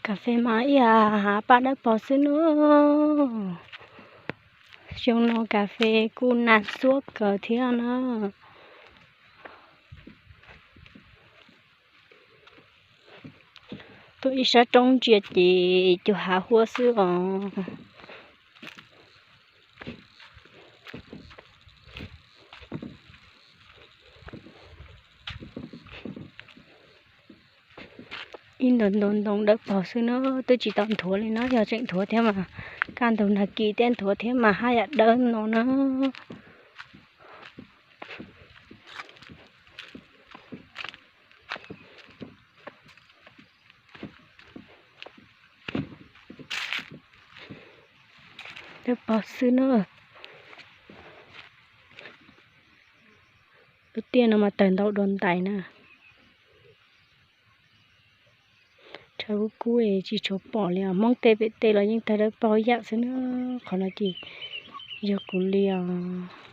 Kas fes mas ib yam hav paj dawb paug xwb na. Xyoo no kas fes kuj nag xuab kawg thiab na. Tuaj ib sab roob ntsia ces cua hav huab xwb os. Ib ntoo ntoo ntoo dawb paug xwb na, twb tsis tau nthuav li na, yog tseem nthuav thiab mas kaj ntug nag kis thiaj nthuav thiab mas haj yam dawb no na. Dawb paug xwb na. Lub tiaj no mas tawg ntau dua ntais na. Tshav kub kub tsis tshua pom li os. Hmoob tej pem tej los yeej tawg dawb paug yam xwb na. Qhov no ces yog kuv li os.